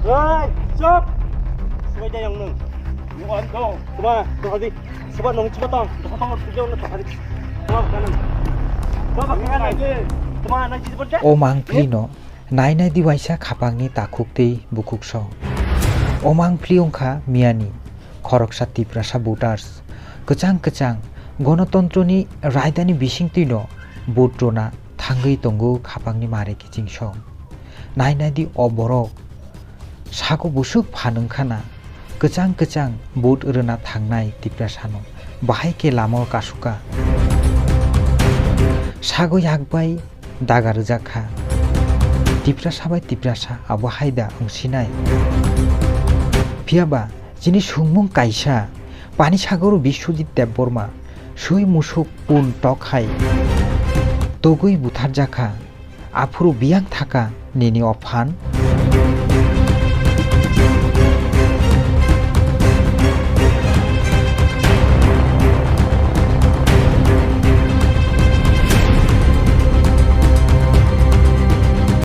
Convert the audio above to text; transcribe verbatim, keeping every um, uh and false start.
Oi, chop! Subai da yang nung. Nung an dong. Tuma, tuma di. Suba nung chiba tong. Tuma tong, tuma tong, tuma di. Tuma kanan. Tuma kanan. Tuma nang chiba da. O mangpli no, nai nai di waisa khapang ni takhuk tei bukhuk song. O mangpli ongkha miyani, khoroksa Tiprasa voters. Kwchang kwchang, gonotontro ni raidani bising twi no vote rona thangwi tongo khapang ni mare kiching song. Nai nai di o borok. Sago busuk phanwng khana, kwchang kwchang vote rwna thangnai Tiprasano bahai khe lama o kasuka. Sago yak bai daga rwjak kha. Tiprasa bai Tiprasa abo hai da wngsinai. Phiya ba chini sungmung kaisa, Pani Sagoro Biswajit Debbarma sui musuk pun tok hai togwi butharjak kha. Aphuru biyang thaka nini o phan?